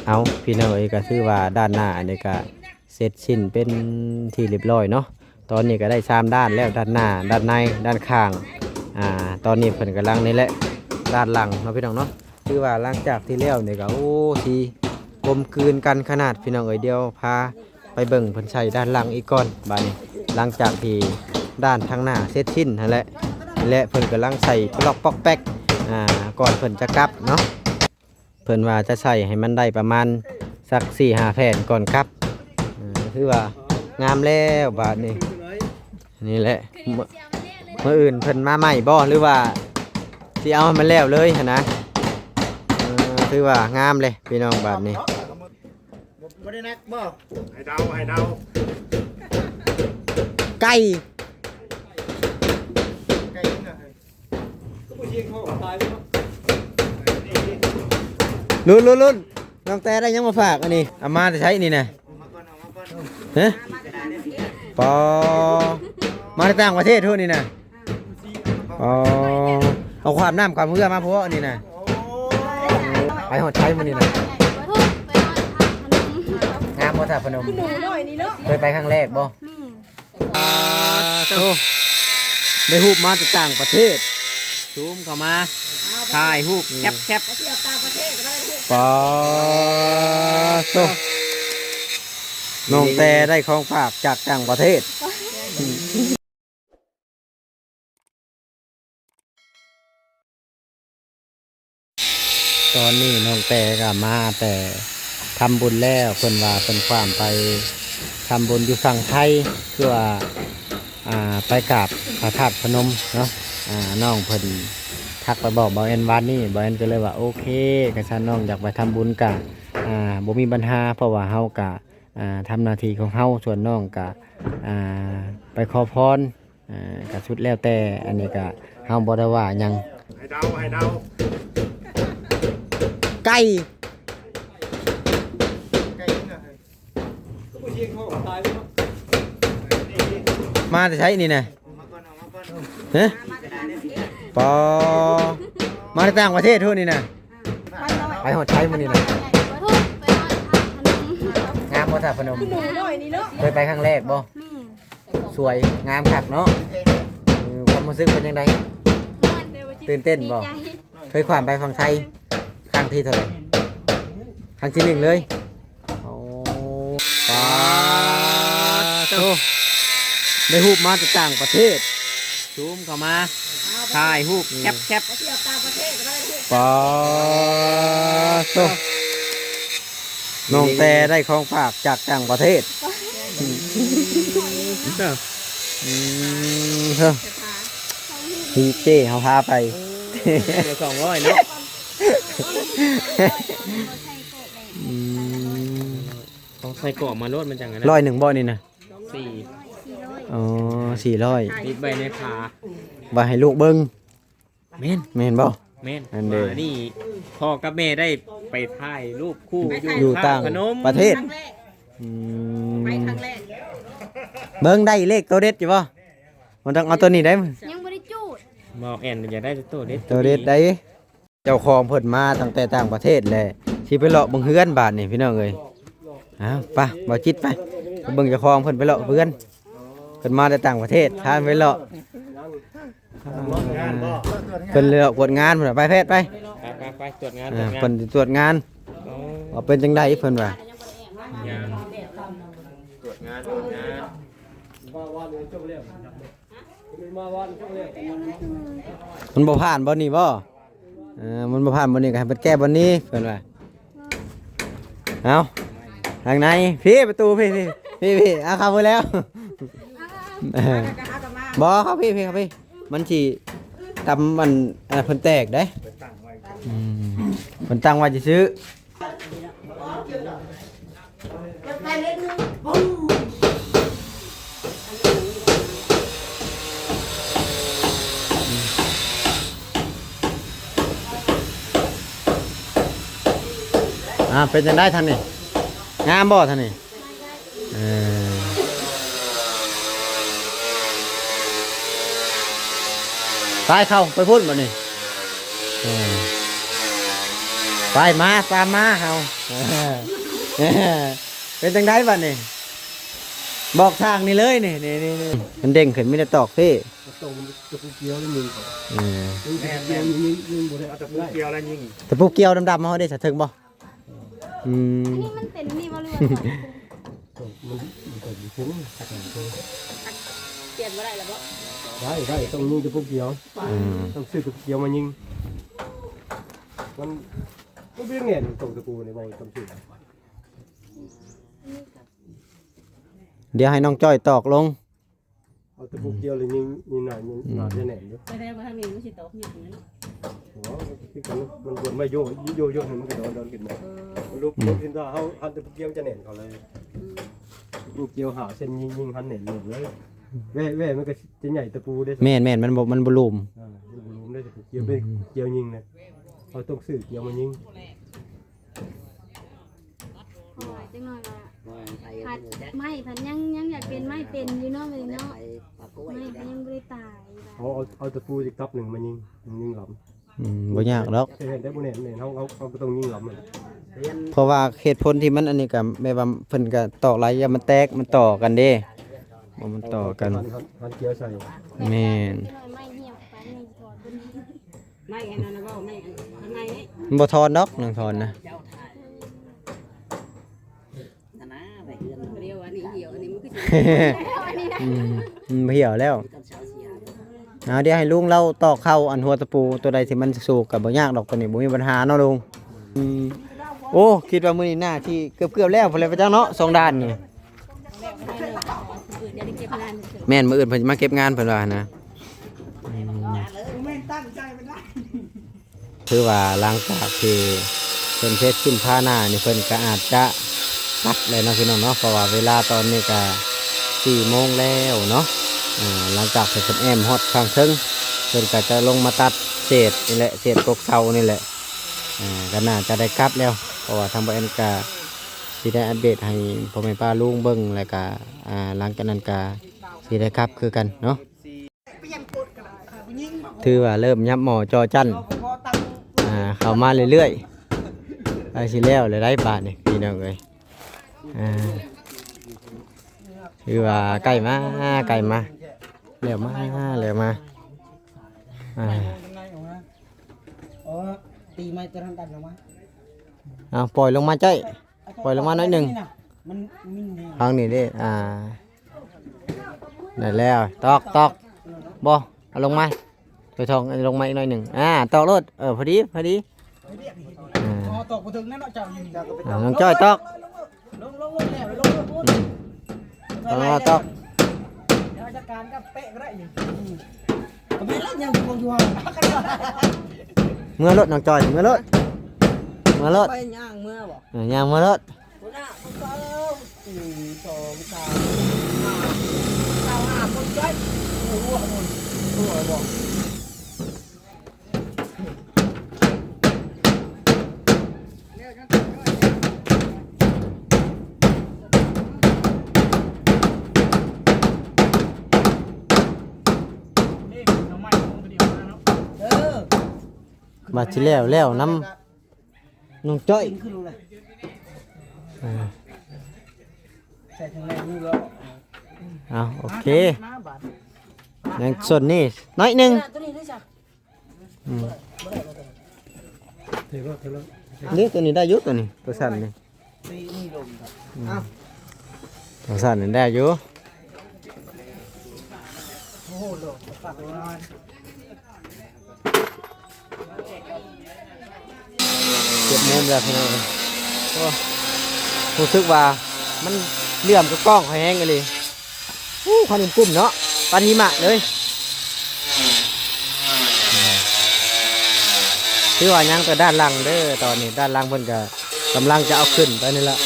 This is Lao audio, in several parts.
ເອົາ ພີ່ນ້ອງເອີຍ ກໍຖືວ່າດ້ານໜ້ານີ້ກໍເສັດສິ້ນເປັນທີ່ຮຽບຮ້ອຍເນາະ. ຕອນນີ້ກໍໄດ້ສາມດ້ານແລ້ວ ດ້ານໜ້າ ດ້ານໃນ ດ້ານຂ້າງ. ອ່າ ຕອນນີ້ເພິ່ນກຳລັງນີ້ແຫຼະ ດ້ານຫຼັງເນາະ ພີ່ນ້ອງເນາະ. ຖືວ່າຫຼັງຈາກທີ່ແລ້ວນີ້ກໍ ໂອ້ ຊິກົມກືນກັນຂະໜາດ ພີ່ນ້ອງເອີຍ. ດຽວພາ ໄປເບິ່ງເພິ່ນໃສ່ດ້ານຫຼັງອີກກ່ອນ. ບາດນີ້ຫຼັງຈາກທີ່ດ້ານທາງໜ້າເສັດສິ້ນຫັ້ນແຫຼະ ແລະ ເພິ່ນກຳລັງໃສ່ປະລັອກປອກແປັກ ອ່າ ກ່ອນເພິ່ນຈະກັບເນາະ. ເພິ່ນວ່າຈະໃສ່ໃຫ້ມັນໄດ້ປະມານສັກສີ່ຫ້າແຜ່ນກ່ອນກັບ. ເອີ ຖືວ່າງາມແລ້ວບາດນີ້. ນີ້ແຫຼະ ມື້ ມື້ອື່ນເພິ່ນມາໃໝ່ບໍ່ ຫຼືວ່າຊິເອົາໃຫ້ມັນແລ້ວເລີຍຫັ້ນນະ? ເອີ ຖືວ່າງາມເລີຍ ພີ່ນ້ອງ ບາດນີ້. ບໍ່ ບໍ່ໄດ້ໜັກບໍ່? ໃຫ້ເດົາ ໃຫ້ເດົາ. ໄກ່ ໄກ່ຫຍັງນະ? ລຸ້ນ ລຸ້ນ ລຸ້ນ ນ້ອງແຕໄດ້ຫຍັງມາຝາກອັນນີ້? ເອົາມາແຕ່ໃສນີ້ນະ? ຮະ? ປໍ ມາຈາກຕ່າງປະເທດພຸ້ນນີ້ນະ? ອໍ ເອົາຄວາມນ້ຳຄວາມເຮືອມາພຸ້ນນີ້ນະ. ໄປຮອດໃສມື້ນີ້ນະ? ງາມບໍ່ ທາດພະນົມ? ເຄີຍໄປຄັ້ງແລກບໍ່? ປາໂຕ ໄດ້ຮູບມາຈາກຕ່າງປະເທດ ຊູມເຂົ້າມາ ຖ່າຍຮູບແຄັບໆ. ປາໂຕ ນ້ອງແຕໄດ້ຂອງຝາກຈາກຕ່າງປະເທດ. ຕອນນີ້ນ້ອງແຕກໍມາແຕ່ທຳບຸນແລ້ວ ເພິ່ນວ່າເພິ່ນຂ້າມໄປທຳບຸນຢູ່ຝັ່ງໄທ ຄືວ່າ ອ່າ ໄປກາບພະທາດພະນົມເນາະ. ອ່າ ນ້ອງເພິ່ນທັກໄປບອກບ່າວແອນວານນີ້ ບ່າວແອນກໍເລີຍວ່າ ໂອເຄ ຄັນຊັ້ນນ້ອງຢາກໄປທຳບຸນກະ ອ່າ ບໍ່ມີບັນຫາ ເພາະວ່າເຮົາກະ ອ່າ ທຳໜ້າທີ່ຂອງເຮົາ ສ່ວນນ້ອງກະ ອ່າ ໄປຂໍພອນ ອ່າ ກະສຸດແລ້ວແຕ່ ອັນນີ້ກະເຮົາບໍ່ໄດ້ວ່າຫຍັງ. ໃຫ້ເດົາ ໃຫ້ເດົາ. ໄກ່ ໄກ່ຫຍັງນະ? ມາແຕ່ໃສນີ້ນະ? ຮະ? ປໍ ມາຈາກຕ່າງປະເທດພຸ້ນນີ້ນະ? ໄປຮອດໃສມື້ນີ້ນະ? ງາມບໍ່ ທາດພະນົມ? ເຄີຍໄປຄັ້ງແລກບໍ່? ສວຍງາມຄັກເນາະ. ເອີ ຄວາມຮູ້ສຶກເປັນຈັ່ງໃດ? ຕື່ນເຕັ້ນບໍ່? ເຄີຍຂ້າມໄປຝັ່ງໄທຄັ້ງທີເທົ່າໃດ? ຄັ້ງທີໜຶ່ງເລີຍ. ໂອ້ ປາໂຕ ໄດ້ຮູບມາຈາກຕ່າງປະເທດ ຊູມເຂົ້າມາ ຖ່າຍຮູບແຄັບໆ. ປາໂຕ ນ້ອງແຕໄດ້ຂອງຝາກຈາກຕ່າງປະເທດ. ເອີ ອືມ ເອີ ດີເຈເຮົາພາໄປ ໂອ້ ສອງຮ້ອຍເນາະ. ອືມ ເອົາໃສ່ກອກມາໂລດ ມັນຈັ່ງນັ້ນນະ. ຮ້ອຍໜຶ່ງບໍ່ນີ້ນະ? ສີ່ ອໍ ສີ່ຮ້ອຍ ຕິດໄວ້ໃນຜ້າ ໄວ້ໃຫ້ລູກເບິ່ງ. ແມ່ນ ແມ່ນບໍ່? ແມ່ນ ອັນເດ ວ່ານີ້ພໍ່ກັບແມ່ໄດ້ໄປຖ່າຍຮູບຄູ່ຢູ່ ຢູ່ຕ່າງ ພະນົມ ປະເທດ. ອືມ ໄປຄັ້ງແລກ ເບິ່ງໄດ້ເລກໂຕເດັດຢູ່ບໍ່? ມັນຕ້ອງເອົາໂຕນີ້ໄດ໋ ຍັງບໍ່ໄດ້ຈູດ. ບໍ່ ແອນຢາກໄດ້ໂຕເດັດ ໂຕເດັດໄດ໋. ເຈົ້າຂອງເພິ່ນມາຕັ້ງແຕ່ຕ່າງປະເທດແຫຼະ ຊິໄປເລາະເບິ່ງເຮືອນບາດນີ້ ພີ່ນ້ອງເອີຍ. ເອົາ ໄປ ບ່າວຈິດ ໄປ ໄປເບິ່ງເຈົ້າຂອງເພິ່ນ ໄປເລາະເຮືອນ. ເພິ່ນມາແຕ່ຕ່າງປະເທດ ພາໄປເລາະ ເພິ່ນເລາະກວດງານພຸ້ນນະ. ໄປແພດ ໄປ ໄປ ໄປ ໄປກວດງານ ເອີ ກວດງານ ເພິ່ນຊິກວດງານ. ໂອ້ ວ່າເປັນຈັ່ງໃດເພິ່ນວ່າ ກວດງານ ກວດງານ. ມັນບໍ່ຜ່ານບ່ອນນີ້ບໍ່? ເອີ ມັນບໍ່ຜ່ານບ່ອນນີ້ ກໍໃຫ້ເພິ່ນແກ້ບ່ອນນີ້ ເພິ່ນວ່າ. ເອົາ ທາງໃນ ພີ້ ປະຕູ ພີ້ ພີ້ ພີ້ ເອົາ ເຂົ້າໄປແລ້ວ. ບໍ່ ເຂົ້າພີ້ ພີ້ ເຂົ້າພີ້ ມັນຊິຕຳ ອັນ ອັນນັ້ນເພິ່ນແຕກເດ້. ອືມ ເພິ່ນຕັ້ງໄວ້ຊື່ໆ. ອ່າ ເປັນຈັ່ງໃດທາງນີ້? ງາມບໍ່ທາງນີ້? ເອີ ໄປ ເຂົ້າໄປພຸ້ນບາດນີ້. ເອີ ໄປ ມາ ຕາມມາເຮົາ. ເປັນຈັ່ງໃດບັດນີ້? ບອກທາງນີ້ເລີຍນີ້ ນີ້ ນີ້ ນີ້ ມັນເດ້ງຂຶ້ນ ມີແຕ່ຕອກເພ. ຕອກຕະປູກຽວນີ້ຍິງ. ເອີ ຕະປູກຽວນີ້ຍິງ ຍິງບໍ່ໄດ້. ເອົາຕະປູກຽວແລ້ວຍິງ. ຕະປູກຽວດຳໆ ເຮົາເດ້ ສະເຖິງບໍ່? ອືມ ອັນນີ້ມັນເປັນອັນນີ້ບໍ່ ຫຼືວ່າ ມັນ ມັນກໍຢູ່ເທິງ ປຽນບໍ່ໄດ້ລະບໍ? ໄດ້ ໄດ້ ຕ້ອງຍິງຕະປູກຽວ. ອືມ ຕ້ອງຊື້ຕະປູກຽວມາຍິງ. ມັນ ມັນບໍ່ແໜ້ນ ຕ້ອງຕະປູນີ້ ເວົ້າຕາມຈິງ. ດຽວໃຫ້ນ້ອງຈ້ອຍຕອກລົງ. ເອົາຕະປູກຽວແລ້ວຍິງ ຍິງໜ້າ ຍິງໜ້າຈະແໜ້ນຢູ່. ແສດງວ່າທາງນີ້ມັນຊິຕອກຍາກເນາະ. ໂອ້ ມັນຄືກັນ ມັນບວນໄວ້ໂຍ ໂຍ ໂຍໃຫ້ມັນກະດອນ ດອນຂຶ້ນມາ. ເອີ ມັນລຸກ ລຸກຂຶ້ນ ຖ້າເຮົາຫັນຕະປູກຽວຈະແໜ້ນເຂົ້າເລີຍ. ອືມ ຕະປູກຽວຫ້າເຊັນຍິງ ຍິງຫັນແໜ້ນ ແໜ້ນເລີຍ. ແວ່ ແວ່ມັນກະຈະໃຫຍ່ຕະປູເດ້. ແມ່ນໆ ມັນບໍ່ ມັນບໍ່ຫຼຸມ. ເອີ ມັນບໍ່ຫຼຸມເດ້ ຕະປູກຽວ ອືມ ເປັນກຽວຍິງນະ. ເຮົາຕ້ອງຊື້ກຽວມາຍິງ. ເພາະວ່າຈັກໜ້ອຍວ່າ ວ່າໄປ ພັດ ໄມ້ພັດຍັງ ຍັງຢາກເປັນໄມ້ເປັນຢູ່ເນາະ ມື້ນີ້ເນາະ. ໄມ້ກໍຍັງບໍ່ໄດ້ຕາຍ. ເອົາ ເອົາ ເອົາຕະປູຈັກຕັບໜຶ່ງມາຍິງ ຍິງລຳ. ອືມ ບໍ່ຍາກດອກ. ເຮັດໄດ້ບໍ່ແໜ້ນ ແໜ້ນ ເຮົາ ເຮົາ ເຮົາກໍຕ້ອງຍິງລຳ. ເພາະວ່າເຫດຜົນທີ່ມັນອັນນີ້ກໍແບບວ່າເພິ່ນກໍຕອກຫຼາຍ ຢ້ານມັນແຕກ ມັນຕໍ່ກັນເດ້. ບໍ່ ມັນຕໍ່ກັນ ຫັນ ຫັນ ຫັນກຽວໃສ່. ແມ່ນ. ໄມ້ອັນນັ້ນນະ ເວົ້າໄມ້ອັນ ໄມ້ນີ້ ມັນບໍ່ຖອນດອກ ນາງຖອນນະ. ອັນນະ ໄປເຮືອນ ດຽວອັນນີ້ຫ່ຽວ ອັນນີ້ມັນຄືຊິ ອືມ ມັນຫ່ຽວແລ້ວ. ເອົາ ດຽວໃຫ້ລຸງລາວຕອກເຂົ້າອັນຫົວຕະປູ ຕົວໃດທີ່ມັນສູກກໍບໍ່ຍາກດອກ ຕົວນີ້ບໍ່ມີບັນຫາເນາະລຸງ. ອືມ ໂອ້ ຄິດວ່າມື້ນີ້ໜ້າຊິເກືອບໆແລ້ວພຸ້ນແຫຼະ ພະເຈົ້າເນາະ ສອງດ້ານນີ້. ແມ່ນ ມື້ອື່ນເພິ່ນຊິມາເກັບງານເພິ່ນວ່ານະ. ອືມ ຖືວ່າຫຼັງຈາກທີ່ເພິ່ນເຊັດຂຶ້ນພາໜ້ານີ້ ເພິ່ນກໍອາດຈະຕັດແລ້ວເນາະພີ່ນ້ອງເນາະ ເພາະວ່າເວລາຕອນນີ້ກໍສີ່ໂມງແລ້ວເນາະ. ອາ ຫຼັງຈາກທີ່ເພິ່ນແອ້ມຮອດຂ້າງເທິງ ເພິ່ນກໍຈະລົງມາຕັດເສດນີ້ແຫຼະ ເສດກົກເສົານີ້ແຫຼະ. ອາ ກໍໜ້າຈະໄດ້ກັບແລ້ວ ເພາະວ່າທາງບ່າວແອນກໍຊິໄດ້ອັບເດດໃຫ້ພໍ່ແມ່ປ້າລຸງເບິ່ງ ແລ້ວກໍ ອາ ຫຼັງຈາກນັ້ນກໍຊິໄດ້ກັບຄືກັນເນາະ. ຖືວ່າເລີ່ມຫຍັບໝໍ່ຈໍ່ຈັ້ນ ອາ ເຂົ້າມາເລື້ອຍໆ. ໃກ້ຊິແລ້ວແລ້ວໄດ໋ບາດນີ້ພີ່ນ້ອງເອີຍ. ອາ ຖືວ່າໃກ້ມາ ໃກ້ມາ ແລ້ວມາ ແລ້ວມາ. ອາ ເອົາ ປ່ອຍລົງມາຈ້ອຍ. ປ່ອຍລົງມາໜ້ອຍໜຶ່ງ. ມັນ ມັນ ທາງນີ້ເດ້ ອາ ໄດ້ແລ້ວ ຕອກ ຕອກ ບໍ່ ເອົາລົງມາ ໄປທອງ ເອົາລົງມາອີກໜ້ອຍໜຶ່ງ. ອາ ຕອກໂລດ ເອີ ພໍດີ ພໍດີ. ອາ ອໍ ຕອກບໍ່ເຖິງແນ່ເນາະ ເຈົ້າຢູ່ນີ້. ອາ ນ້ອງຈ້ອຍຕອກ. ລົງ ລົງ ລົງແລ້ວ ລົງ ລົງ ລົງ ອືມ ເອົາ ຕອກ ດຽວຈັດການກັບເປະກໍໄດ້ນີ້. ອືມ ກໍແມ່ນແລ້ວ ຍັງຄົງຢູ່ຫັ້ນ. ເມືອໂລດ ນ້ອງຈ້ອຍ ເມືອໂລດ ເມືອໂລດ. ໄປຍ່າງເມືອບໍ່? ເອີ ຍ່າງເມືອໂລດ. ຫົວໜ້າ ໜຶ່ງ ສອງ ສາມ ສີ່ ຫ້າ ຊາວຫ້າຄົນໄດ້. ໂອ້ໂຫ ຫົວບໍ່. ມາຊິແລ້ວ ແລ້ວນຳ ນ້ອງຈ້ອຍ ເອີ ໃສ່ທາງໃນນີ້ແລ້ວ. ເອົາ ໂອເຄ ຍັງສ່ວນນີ້ໜ້ອຍໜຶ່ງ. ອືມ ນີ້ ຕົວນີ້ໄດ້ຢູ່ ຕົວນີ້ ຕົວສັ້ນນີ້. ອືມ ເອົາ ຕົວສັ້ນນີ້ໄດ້ຢູ່. ເຈັດໂມງແລ້ວພີ່ນ້ອງເອີຍ. ໂອ້ ຮູ້ສຶກວ່າມັນເຫຼື້ອມກັບກ້ອງຂ້ອຍແຮງອີ່ຫຼີ. ໂອ້ ຄວັນອຸ້ມໆເນາະ ປານຫິມະເລີຍ. ຖືວ່າຍັງແຕ່ດ້ານຫຼັງເດີ ຕອນນີ້ດ້ານຫຼັງເພິ່ນກະກຳລັງຈະເອົາຂຶ້ນໄປນີ້ລະ.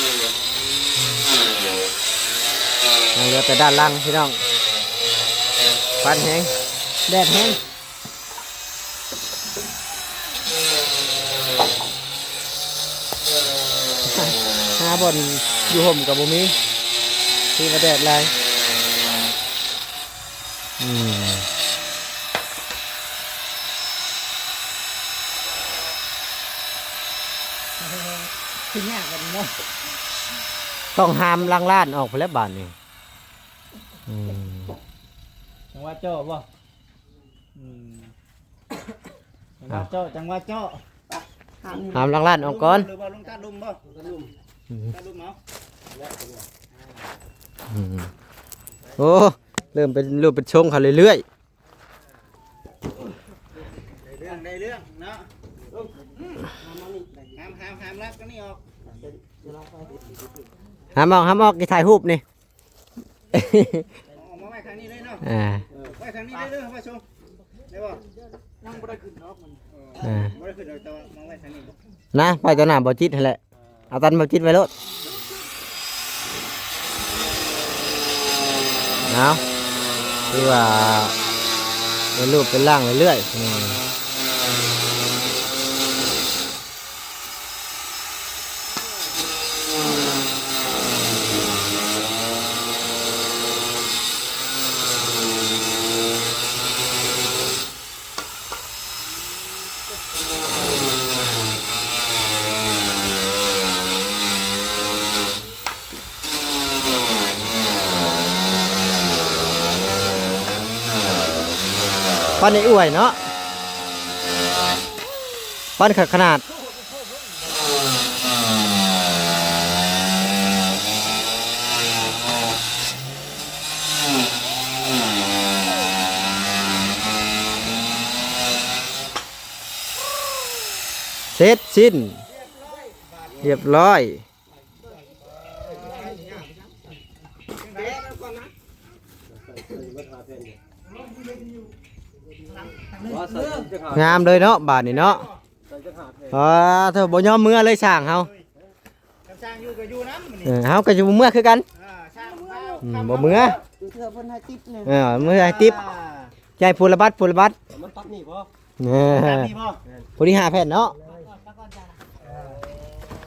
ຍັງເຫຼືອແຕ່ດ້ານຫຼັງພີ່ນ້ອງ. ຄວັນແຮງ ແດດແຮງ. ຫາບ່ອນຢູ່ຮົ່ມກໍບໍ່ມີ ຄືວ່າແດດຫຼາຍ. ອືມ. ຄືຍາກບັດນີ້ເນາະ ຕ້ອງຫາມຫຼັງລ້ານອອກພຸ້ນແຫຼະບາດນີ້. ອືມ ຈັງຫວະເຈາະບໍ່? ອືມ ຈັງຫວະເຈາະ ຈັງຫວະເຈາະ ຫາມຫຼັງລ້ານອອກກ່ອນ ຫຼືວ່າລົງຕາດລຸ່ມບໍ່? ຕາດລຸ່ມ ອືມ ຕາດລຸ່ມເອົາ. ອືມ ໂອ້ ເລີ່ມເປັນຮູບເປັນຊົງເຂົ້າເລື້ອຍໆ. ໄດ້ເລື່ອງ ໄດ້ເລື່ອງເນາະ. ຫາມ ຫາມ ຫາມລັກອັນນີ້ອອກ ຫາມອອກ ຫາມອອກ ຊິຖ່າຍຮູບນີ້. ເອົາອອກມາໄວ້ຂ້າງນີ້ເລີຍເນາະ. ອ່າ ໄວ້ຂ້າງນີ້ເລີຍເດີ ໄວ້ຊົງ ໄດ້ບໍ່? ຍັງບໍ່ໄດ້ຂຶ້ນດອກມັນ. ອ່າ ບໍ່ໄດ້ຂຶ້ນດອກ ແຕ່ວ່າມາໄວ້ຂ້າງນີ້ ນະ ໄວ້ຕໍ່ໜ້າບໍ່ຈິດຫັ້ນແຫຼະ. ເອົາຕັນມາຈິດໄວ້ໂລດ. ເອົາ ຄືວ່າເປັນຮູບເປັນຮ່າງເລື້ອຍໆ. ອືມ ປ້ອນໄອ້ອວຍເນາະ ປ້ອນຂະໜາດ. ເສັດສິ້ນ ຮຽບຮ້ອຍ. ງາມເລີຍເນາະ ບາດນີ້ເນາະ. ອໍ ເຖິງບໍ່ຍອມເມືອເລີຍຊ່າງເຮົາ. ຊ່າງຢູ່ກໍຢູ່ນຳ ເອີ ເຮົາກໍຊິບໍ່ເມືອຄືກັນ. ເອີ ຊ່າງ ອືມ ບໍ່ເມືອ ເທື່ອເພິ່ນໃຫ້ຕິບນີ້ ເອີ ເມືອໃຫ້ຕິບ ໃຫ້ຜູ້ລະບາດ ຜູ້ລະບາດ. ມັນຕັດນີ້ບໍ່? ເອີ ຕັດນີ້ບໍ່? ພໍດີຫ້າແຜ່ນເນາະ.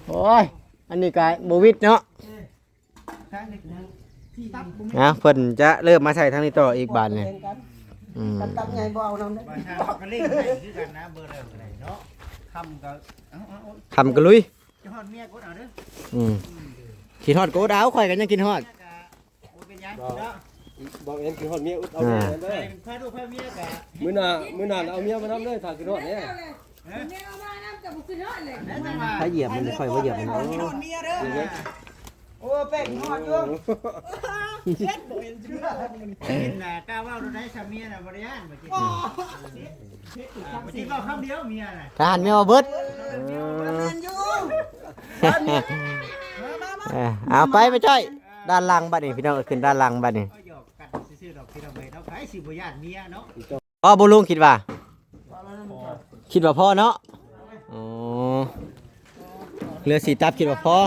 ໂອ້ຍ ອັນນີ້ກໍບໍ່ວິດເນາະ. ເອົາ ເພິ່ນຈະເລີ່ມມາໃສ່ທາງນີ້ຕໍ່ອີກບາດນີ້. ອືມ ຕັບໃຫຍ່ບໍ່ເອົານຳເດີ. ວ່າທາງກໍເລັ່ງໃຫ້ຄືກັນນະ ເບີເລີ່ມກໍໄດ້ເນາະ. ຄ່ຳກໍ ເອົາ ເອົາ ເອົາ ຄ່ຳກໍລຸຍ. ຈະຮອດເມຍກົດເອົາເດີ. ອືມ ຄິດຮອດກໍອົດເອົາ ຂ້ອຍກໍຍັງຄິດຮອດ. ບໍ່ເປັນຫຍັງເນາະ ບໍ່ແມ່ນຄືຮອດເມຍ ອຶດເອົາເມຍເດີ. ພາລູກພາເມຍກະ ມື້ໜ້າ ມື້ໜ້າເອົາເມຍມານຳເດີ ຖ້າຄືຮອດແດ່. ເມຍເອົາມານຳກໍບໍ່ຄືຮອດເລີຍ. ໃຜຢຽບມັນ ຂ້ອຍບໍ່ຢຽບມັນ. ໂອ້ ແປ້ງຮອດຢູ່ ເຮັດບໍ່ເຫັນເຊື່ອ. ເຫັນໜ້າກ້າເວົ້າໂດນໄດ້ຊະ ເມຍນະບໍ່ໄດ້ຢ້ານບໍ່ຈິດ. ບໍ່ຈິດເວົ້າຄຳດຽວເມຍນະ ທະຫານເມຍເວົ້າເບິດ. ແມ່ນຢູ່ ເອີ ເອົາໄປ ໄປຈ້ອຍ. ດ້ານຫຼັງບັດນີ້ພີ່ນ້ອງ ຂຶ້ນດ້ານຫຼັງບັດນີ້. ກໍຫຍອກກັນຊື່ໆດອກພີ່ນ້ອງເອີຍເນາະ ໃຜຊິບໍ່ຢ້ານເມຍເນາະ. ພໍບໍ່ລຸງຄິດວ່າ ຄິດວ່າພໍເນາະ. ອໍ ເຫຼືອສີ່ຕັບ ຄິດວ່າພໍ.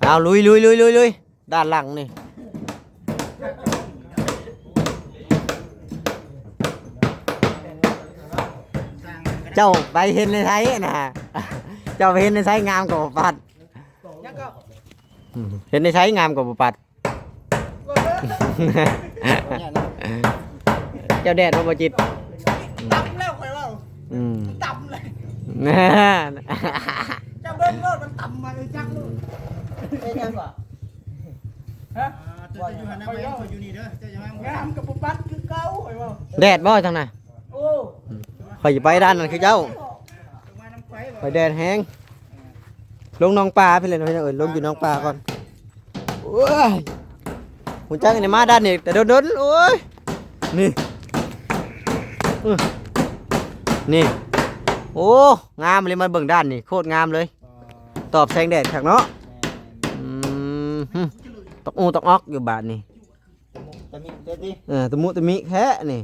ເອົາ ລຸຍໆໆໆ ດ້ານຫຼັງນີ້. ເຈົ້າໄປເຮັດໃນໄທນະ ເຈົ້າໄປເຮັດໃນໄທງາມກວ່າບໍ່ປັດ. ເຮັດໃນໄທງາມກວ່າບໍ່ປັດ. ເຈົ້າແດດບໍ່ ບໍ່ຈິດ. ຕຳແລ້ວຂ້ອຍເວົ້າ. ອືມ ຕຳເລີຍ. ເຈົ້າເບິ່ງໂລດ ມັນຕຳມາເລີຍຈັກໂລດ. ເປັນຫຍັງວະ? ຮະ? ເຈົ້າຢູ່ຫັ້ນນະ ຂ້ອຍຢູ່ນີ້ເດີ ເຈົ້າຢ່າມາ. ງາມກັບບໍ່ປັດຄືເກົ່າ ຂ້ອຍເວົ້າ. ແດດບໍ່ທາງນັ້ນ? ໂອ້ ຂ້ອຍຊິໄປດ້ານນັ້ນຄືເຈົ້າ. ຂ້ອຍແດດແຮງ. ລົງໜອງປາພີ້ແຫຼະ ເອີຍ ລົງຢູ່ໜອງປາກ່ອນ. ໂອ້ຍ ຮູ້ຈັກນີ້ ມາດ້ານນີ້ແຕ່ດົນໆ. ໂອ້ຍ ນີ້ ນີ້ ໂອ້ ງາມເລີຍ. ມາເບິ່ງດ້ານນີ້ ໂຄດງາມເລີຍ. ຕອບແສງແດດຄັກເນາະ. ອືມ ຕອກອູຕອກອອກຢູ່ບາດນີ້. ຕະມຸຕະມິ ເອີ ຕະມຸຕະມິແທ້ນີ້.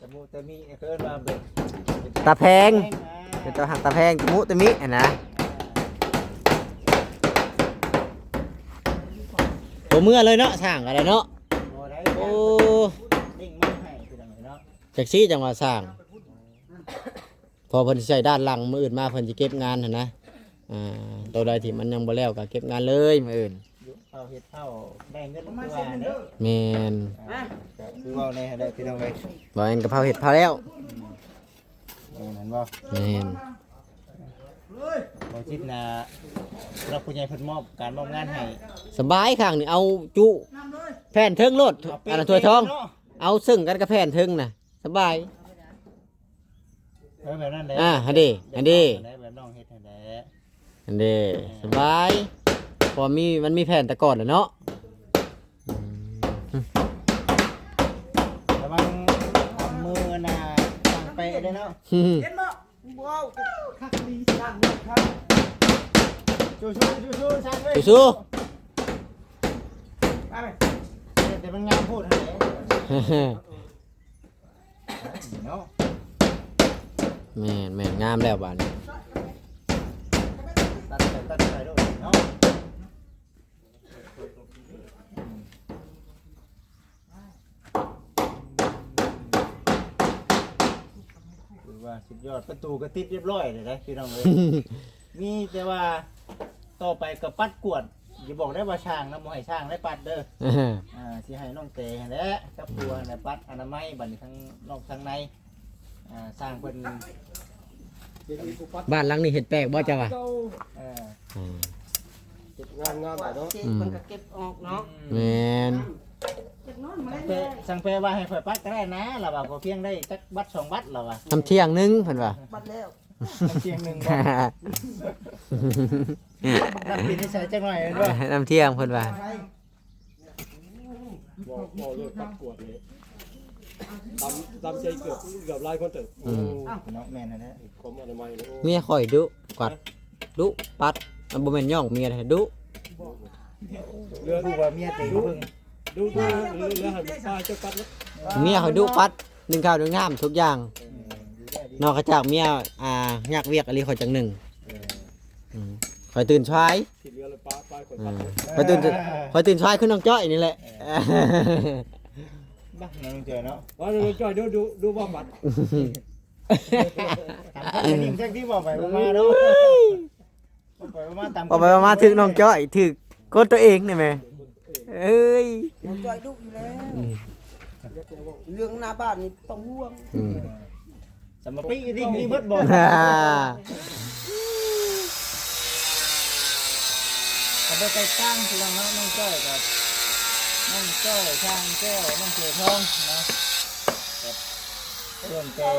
ຕະມຸຕະມິ ເອີ້ນວ່າແບບ ຕາແພງ ເປັນຕາຮັກຕາແພງ ຕະມຸຕະມິຫັ້ນນະ. ບໍ່ເມືອເລີຍເນາະ ຊ່າງກໍໄດ້ເນາະ. ບໍ່ໄດ້ ໂອ້ ເດ້ງມາໃຫ້ ພີ່ນ້ອງເອີຍເນາະ. ຈັກຊີ້ ຈັ່ງວ່າຊ່າງ ເພາະເພິ່ນຊິໃສ່ດ້ານຫຼັງ ມື້ອື່ນມາເພິ່ນຊິເກັບງານຫັ້ນນະ. ອ່າ ໂຕໃດທີ່ມັນຍັງບໍ່ແລ້ວກໍເກັບງານເລີຍມື້ອື່ນ. ເຂົາເຮັດເຂົາໄດ້ເງິນຄືວ່າເດ້. ແມ່ນ ກໍຄືເວົ້າແນ່ແຫຼະພີ່ນ້ອງເອີຍ. ບໍ່ແມ່ນກະເຜົາເຮັດເຜົາແລ້ວ. ແມ່ນບໍ່? ແມ່ນ. ບໍ່ຈິດນະ ຜູ້ຫຼັກຜູ້ໃຫຍ່ເພິ່ນມອບ ການມອບງານໃຫ້ ສະບາຍ. ຂ້າງນີ້ເອົາຈຸແຜ່ນເທິງໂລດ ເອົາເປະ ອັນນັ້ນຖ້ວຍທອງ ເນາະ ເອົາເຊິ່ງກັນກັບແຜ່ນເທິງນະ ສະບາຍ. ເອີ ແບບນັ້ນແຫຼະ ອ່າ ຫັ້ນເດ້ ຫັ້ນເດ້ ແບບນ້ອງເຮັດຫັ້ນແຫຼະ ຫັ້ນເດ້ ເອີ ສະບາຍ. ເພາະມີ ມັນມີແຜ່ນແຕ່ກ່ອນແຫຼະເນາະ. ອືມ ລະວັງທຳມືນະ ຊ່າງເປະເດ້ເນາະ. ເຫັນບໍ່? ບໍ່ເອົາຄັກດີ ຊ່າງເລີຍຄັກ. ສູ້ໆ ສູ້ໆ ຊ່າງເອີຍ ສູ້ໆ. ໄປ ແຕ່ມັນງາມໂພດຫັ້ນແຫຼະ. ເນາະ ແມ່ນໆ ງາມແລ້ວບາດນີ້ ຕັດໄປຕັດໄປໂລດເນາະ. ຖືວ່າສຸດຍອດ ປະຕູກໍຕິດຮຽບຮ້ອຍເລີຍເດ້ພີ່ນ້ອງເອີຍ. ມີແຕ່ວ່າຕໍ່ໄປກໍປັດກວາດ ຢ່າບອກໄດ້ວ່າຊ່າງນະ ບໍ່ໃຫ້ຊ່າງໄດ້ປັດເດີ. ອ່າ ຊິໃຫ້ນ້ອງແຕຫັ້ນແຫຼະກັບຜົວຫັ້ນແຫຼະ ປັດອະນາໄມ ບັດນີ້ທັງນອກທັງໃນ. ອ່າ ຊ່າງເພິ່ນ ເປັນຜູ້ປັດ ບ້ານຫຼັງນີ້ເຮັດແປກບໍ່ເຈົ້າວ່າ? ເອີ ອ່າ ເຮັດງາມໆ ເນາະ. ອືມ ເພິ່ນກໍເກັບອອກເນາະ. ແມ່ນ ເກັບນອນມາ ຊ່າງແປ ເລີຍ ຊ່າງແປວ່າໃຫ້ຂ້ອຍປັດກໍໄດ້ນະ ລາວວ່າ ຂໍພຽງໄດ້ຈັກບັດສອງບັດ ລາວວ່າ. ນຳທ່ຽງໜຶ່ງເພິ່ນວ່າ ບັດແລ້ວ. ນຳທ່ຽງໜຶ່ງບໍ່? ນຳປີນໃສ່ຈັກໜ້ອຍແມ່ນບໍ່? ນຳທ່ຽງເພິ່ນວ່າ. ບໍ່ ບໍ່ເລີກປັດກວາດເລີຍ ຕຳ ຕຳໃສ່ເກືອບ ເກືອບຫຼາຍຄົນເຕີບ. ອືມ ເນາະ ແມ່ນຫັ້ນແຫຼະ ຄວາມອະນາໄມເນາະ. ເມຍຂ້ອຍດຸ ກວາດດຸ ປັດ ບໍ່ແມ່ນຍ້ອງເມຍເດ້ ດຸ. ເລື່ອງ ຮູ້ວ່າເມຍເຕັງເບິ່ງ ດຸ ດຸ ເລື່ອງ ເລື່ອງໃຫ້ປາເຈົ້າປັດເນາະ. ເມຍຂ້ອຍດຸ ປັດ ໜຶ້ງເຂົ້າໜຶ້ງນ້ຳທຸກຢ່າງ. ນອກຈາກເມຍ ອ່າ ຍາກວຽກອີ່ຫຼີ ຂ້ອຍຈັ່ງໜຶ່ງ. ເອີ ອືມ ຂ້ອຍຕື່ນສາຍ ທີ່ເຫຼືອລະປະ ປະຂ້ອຍ ອ່າ ປັດເລີຍ. ຂ້ອຍຕື່ນ ຂ້ອຍຕື່ນສາຍຄືນ້ອງຈ້ອຍນີ້ແຫຼະ. ເອີ ບັກນ້ອງຈ້ອຍເນາະ ວ່ານ້ອງຈ້ອຍ ດູ ດູ ດູບໍ່ບັດ. ຕາມຄົນນີ້ຈັກທີ່ເວົ້າໄປເວົ້າມາເນາະ. ເວົ້າໄປເວົ້າມາຖືກນ້ອງຈ້ອຍ ຖືກຄົນຕົວເອງນີ້ແໝ່. ເອີຍ ນ້ອງຈ້ອຍດຸຢູ່ແລ້ວ. ອືມ ເລື່ອງໜ້າບ້ານນີ້ບໍ່ຕ້ອງຫ່ວງ. ອືມ ສຳມາປີນີ້ມີເບິດບໍ່? ກໍບໍ່ແຕກຕ່າງຄືກັນເນາະ ນ້ອງຈ້ອຍກັບນ້ອງຈ້ອຍ ຊ່າງແກ້ວ ນ້ອງເສືອທອງເນາະ ກໍເລີ່ມແຕ່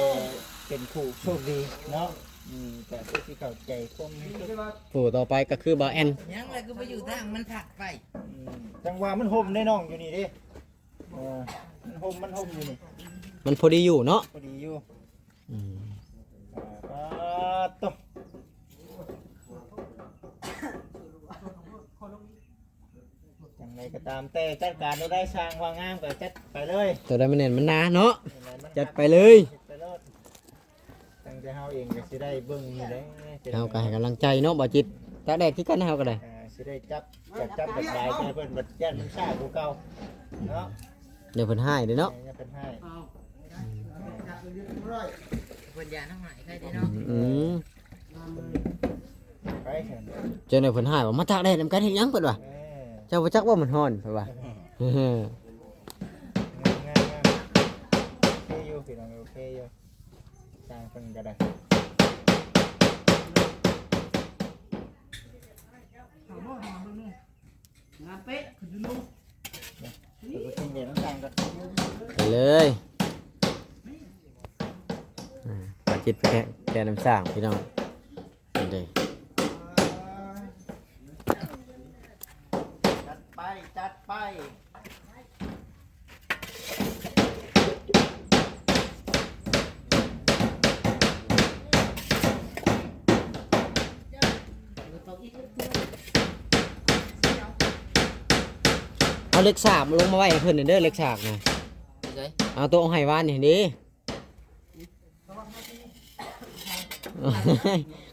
ເປັນຄູ່ໂຊກດີເນາະ. ອືມ ກໍຄືຊິເຂົ້າໃຈຄວາມ ຜູ້ຕໍ່ໄປກໍຄືບ່າວແອນ. ຍັງລະຄືບໍ່ຢູ່ທາງມັນພັກໄປ. ອືມ ຈັ່ງວ່າມັນຮົ່ມເດ້ນ້ອງ ຢູ່ນີ້ເດ້. ເອີ ມັນຮົ່ມ ມັນຮົ່ມຢູ່ນີ້ ມັນພໍດີຢູ່ເນາະ ພໍດີຢູ່. ອືມ ອ່າ ປາດໂຕ ຈັ່ງໃດກໍຕາມແຕ່ ຈັດການໂຕໃດ ຊ່າງວ່າງາມກໍຈັດໄປເລີຍ. ໂຕໃດມັນແໜ້ນມັນໜາເນາະ ແໜ້ນມັນໜາ ຈັດໄປເລີຍ ຈັດໄປໂລດ. ຕັ້ງແຕ່ເຮົາເອງກໍຊິໄດ້ເບິ່ງນີ້ແຫຼະ ເຮົາກໍໃຫ້ກຳລັງໃຈເນາະ ບໍ່ຈິດ ຕາກແດດຄືກັນ ເຮົາກໍໄດ້ ອ່າ ຊິໄດ້ຈັບ ຈັບ ຈັບຫຼາຍໃສ່ເພິ່ນ ບັດຢ້ານມັນຊ້າກວ່າເກົ່າເນາະ. ດຽວເພິ່ນຮ້າຍເດ້ເນາະ ເອີ ຢ້ານເພິ່ນຮ້າຍ. ເພິ່ນຢ້ານເຮົາຮ້າຍໃຄເດ້ເນາະ. ອືມ ໄປເຖິງ ເຈົ້າແນວເພິ່ນຮ້າຍວ່າ ມາຕາກແດດນຳກັນເຮັດຫຍັງ ເພິ່ນວ່າ. ເອີ ເຈົ້າບໍ່ຈັກວ່າມັນຮ້ອນ ເພິ່ນວ່າ. ເອີ ງາມໆໆ ໂອເຄຢູ່ ພີ່ນ້ອງ ໂອເຄຢູ່. ຊ່າງເພິ່ນກໍໄດ້ ງາມເປະ ຂຶ້ນຢູ່ ເພິ່ນກໍກິນເບຍນຳຊ່າງກໍ ໄປເລີຍ. ອ່າ ປາຈິດໄປແກ່ນຳຊ່າງ ພີ່ນ້ອງ. ເດ້ ຈັດໄປ ຈັດໄປ. ເອົາເຫຼັກສາກລົງມາໄວ້ໃຫ້ເພິ່ນເດີ ເຫຼັກສາກນະ. ເອົາໂຕເອົາໃຫ້ວານນີ້ເດ້.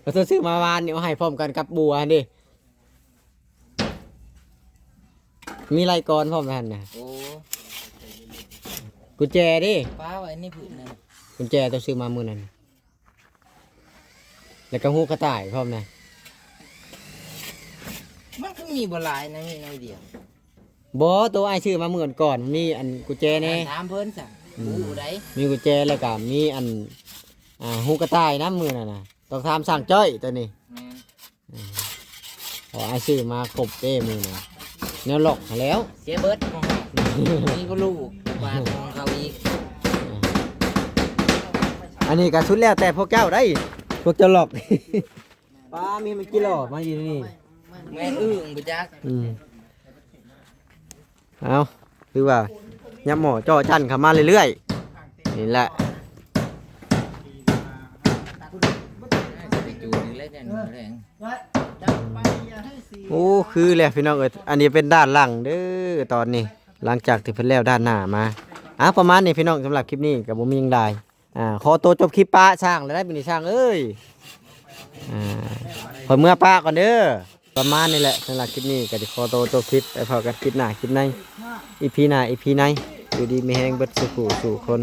ກໍຊື້ມາວານນີ້ ເອົາໃຫ້ພ້ອມກັນກັບບົວຫັ້ນເດ້. ມີໄລ່ກອນພ້ອມຫັ້ນນະ. ໂອ້ ກຸນແຈເດ້ ປ້າໄວ້ໃນຜືນນັ້ນ. ກຸນແຈໂຕຊື້ມາມື້ນັ້ນ ແລ້ວກໍຫູກະຕ່າຍພ້ອມນະ. ມັນກໍມີບໍ່ຫຼາຍນະ ມີໜ້ອຍດຽວ. ບໍ່ ໂຕອ້າຍຊື້ມາມື້ກ່ອນ ມີອັນກຸນແຈແດ່. ຖາມເພິ່ນຊະ ອືມ ຮູ້ໃດ. ມີກຸນແຈ ແລ້ວກໍມີອັນ ອ່າ ຫູກະຕ່າຍນຳມື້ນັ້ນນະ ຕ້ອງຖາມຊ່າງຈ້ອຍໂຕນີ້. ແມ່ນ ອືມ ເພາະອ້າຍຊື້ມາຄົບເດ້ມື້ນັ້ນ ແນວລັອກຫັ້ນແຫຼ້ວ ເສຍເບິດ ມີບໍ່ລູກບາດຂອງເຂົາອີກ. ອັນນີ້ກໍສຸດແລ້ວແຕ່ພວກເຈົ້າໄດ໋ ພວກເຈົ້າລັອກ. ປ້າ ມີມັນກິໂລມາຢູ່ນີ້ ແມ່ນອຶ່ງບໍ່ຈັກ. ອືມ ເອົາ ຄືວ່າຍັບໝໍ້ຈໍ້ຈັ້ນເຂົ້າມາເລື້ອຍໆ ນີ້ແຫຼະ. ໂອ້ ຄືແລ້ວພີ່ນ້ອງເອີຍ ອັນນີ້ເປັນດ້ານຫຼັງເດີຕອນນີ້ ຫຼັງຈາກທີ່ເພິ່ນແລ້ວດ້ານໜ້າມາ. ອ່າ ປະມານນີ້ພີ່ນ້ອງ ສຳລັບຄລິບນີ້ກໍບໍ່ມີຫຍັງຫຼາຍ. ອ່າ ຂໍໂຕຈົບຄລິບປະຊ່າງແລ້ວໄດ໋ ມື້ນີ້ຊ່າງເອີຍ. ອ່າ ຂ້ອຍເມືອປະກ່ອນເດີ. ປະມານນີ້ແຫຼະ ສຳລັບຄລິບນີ້ກໍຊິຂໍໂຕຈົບຄລິບ ໄປພໍ້ກັນຄລິບໜ້າຄລິບໃນ ອີພີໜ້າອີພີໃນ. ຢູ່ດີມີແຮງເບິດສູ່ຜູ້ສູ່ຄົນ